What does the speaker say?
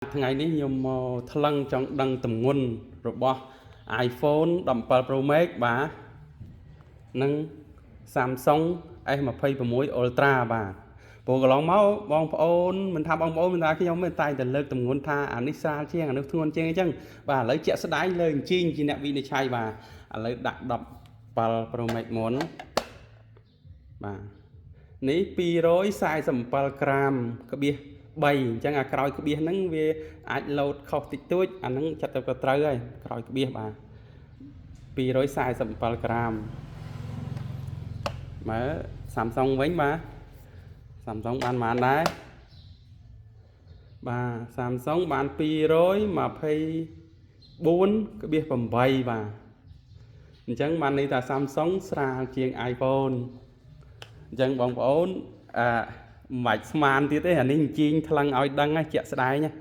ថ្ងៃនេះខ្ញុំមកថ្លឹងចង់ដឹងទម្ងន់របស់ iPhone 17 Pro Max បាទនិង Samsung S26 Ultra បាទព្រោះកន្លងមកបងប្អូនមិនថាបងប្អូនមិនថាខ្ញុំទេតែតែលើកទម្ងន់ថាអានេះស្រាលជាងអានោះធ្ងន់ជាងអញ្ចឹងបាទឥឡូវជាក់ស្ដែងលើអញ្ជីងជាអ្នកវិនិច្ឆ័យបាទឥឡូវដាក់17 Pro Max មុនបាទនេះ247ក្រាមក្បៀស3អញ្ចឹងអាក្រោយក្បៀសហ្នឹងវាអាចលោតខុសតិចតួចអាហ្នឹងចាត់ទៅក៏ត្រូវហើយក្រោយក្បៀសបាទ247ក្រាមមើល Samsung វិញបាទ Samsung បានប៉ុន្មានដែរបាទ Samsung បាន224.8បាទអញ្ចឹងបានន័យថា Samsung ស្រាលជាង iPhone អញ្ចឹងបងប្អូនអឺមិនបាច់ស្មានទៀតទេអានេះអញ្ជីងថ្លឹងឲ្យដឹងណាជាក់ស្ដែងណា។